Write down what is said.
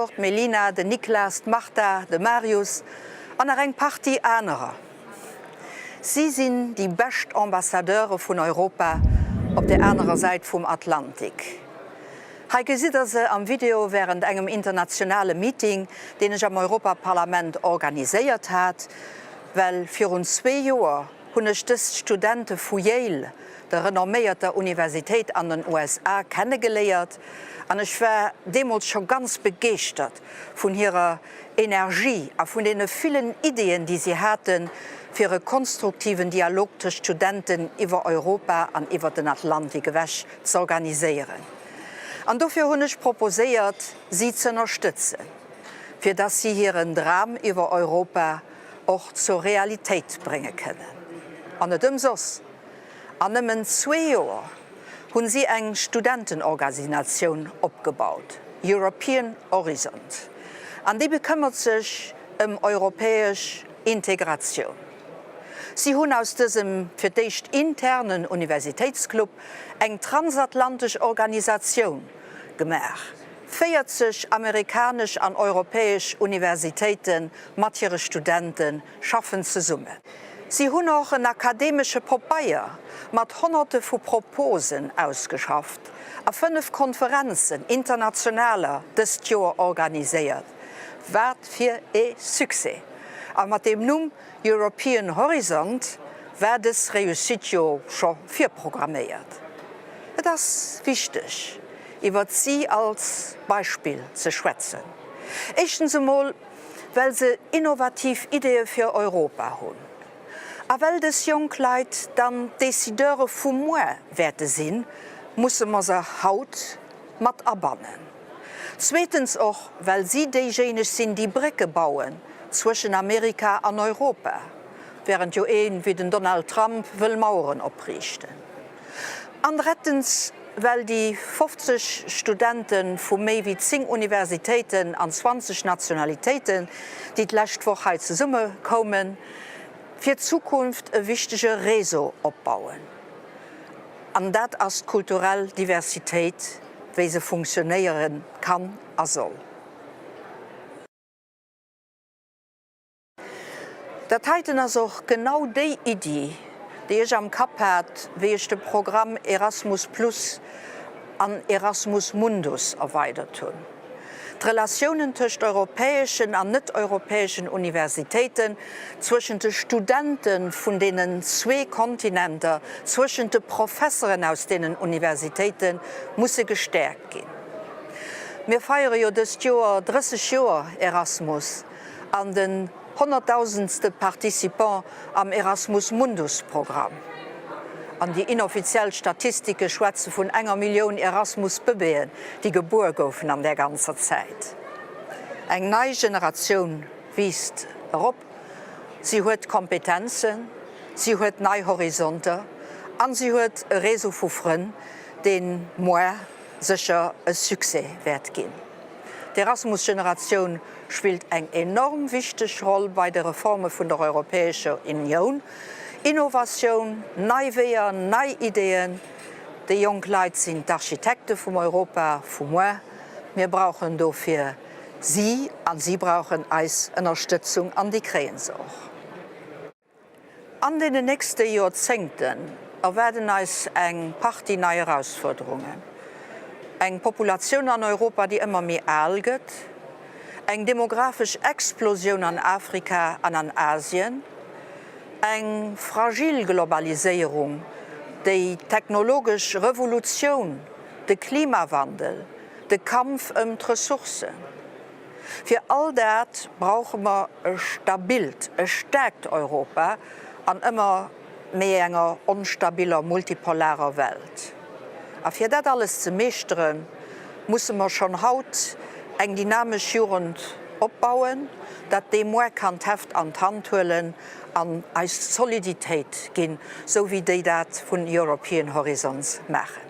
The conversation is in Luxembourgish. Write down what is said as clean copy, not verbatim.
Gregor, d'Melina, den Niklas, d'Marta, de Marius an nach eng Partie anerer. Si sinn déi bescht Ambassadeure vun Europa op der anerer Säit vum Atlantik. Hei gesitt der se am Video wärend engem internationale Meeting, deen ech am Europaparlament organiséiert hat, well virun zwee Joer hunn ech dës Studente vu Yale, der renomméierter Universitéit an den USA, kennegeléiert an ech war deemools scho ganz begeeschtert vun hirer Energie a vun deene villen Ideeën, déi si haten, fir e konstruktiven Dialog tëscht Studenten iwwer Europa an iwwer den Atlantik ewech z'organiséieren. An dofir hunn ech proposéiert, si z'ënnerstëtzen, fir dass si hiren Dram iwwer Europa och zur Realitéit brénge kënnen. An net ëmsoss, an nëmmen zwee Joer hunn si eng Studentenorgasinatioun opgebaut, European Horizont, an déi bekëmmert sech ëm europäesch Integratioun. Si hunn aus dësem fir d'éischt internen Universitéitsclub eng transatlantesch Organisatioun gemaach, 40 amerikanesch an europäesch Universitéite mat hire Studente schaffen zesummen. Si hunn och en akademesche Popeier mat Honnerte vu Proposen ausgeschafft a 5 Konferenzen, internationaler, dëst Joer organiséiert. Wat fir ee Succès! A mat deem Numm European Horizont war dës Réussite jo scho virprogramméiert. Et ass wichteg, iwwert si als Beispill ze schwätzen. Éischtens emol, well se innovativ Ideeë fir Europa hunn a well dës jonk Leit dann d'Décideure vu muer wäerte sinn, musse mer se haut mat abannen. Zweetens och, well si déijéineg sinn, déi Brécke bauen zwëschen Amerika an Europa, während jo ee wéi den Donald Trump wëll Maueren opriichten. An drettens, well déi 50 Studente vu méi wéi 10 Universitéiten an 20 Nationalitéiten, déi d'lescht Woch hei zesumme koumen, fir d'Zukunft e wichtege Réseau opbauen. An dat ass d'kulturell Diversitéit, wéi se funktionéiere kann a soll. Dat heiten ass och genau déi Iddi, déi ech am Kapp hat, wéi ech de Programm Erasmus Plus an Erasmus Mundus erweidert hunn. D'Relatiounen tëscht europäeschen an net-europäeschen Universitéiten, zwëschent de Studente vun deenen zwee Kontinenter, zwëschent de Professeren aus deenen Universitéite musse gestäerkt ginn. Mir feiere jo dëst Joer 30 Joer Erasmus an den honnertdausendste Participant am Erasmus Mundus Programm. An déi inoffiziell Statistike schwätze vun enger Millioun Erasmus Bëbeeën, déi gebuer goufen an där ganzer Zäit. Eng nei Generatioun wiisst erop, si huet Kompetenzen, si huet nei Horizonter an si huet e Réseau vu Frënn, deen moar sécher e Succès wäert ginn. D'Erasmus-Generatioun spillt eng enorm wichteg Roll bei de Reforme vun der Europäescher Unioun. Innovatioun, nei Weeër, nei Ideeën, déi jonk Leit sinn d'Architekte vum Europa vu muer. Mir brauchen dofir si a si brauchen eis Ënnerstëtzung an déi kréie se och. An deenen nächste Joerzéngten erwaarden eis eng Partie nei Erausfuerderungen, eng Populatioun an Europa, déi ëmmer méi al gëtt, eng demografesch Explosioun an Afrika an an Asien, eng fragil Globaliséierung, déi technologesch Revolutioun, de Klimawandel, de Kampf ëm d'Ressourcen. Fir all dat brauche mer e stabilt, e staarkt Europa an ëmmer méi enger onstabiller multipolarer Welt. A fir dat alles ze meeschteren, musse mer schonn haut eng dynamesch Jugend opbauen, dat déi muar kann d'Heft an d'Hand huelen an eis Soliditéit ginn, sou wéi déi dat vun European Horizons maachen.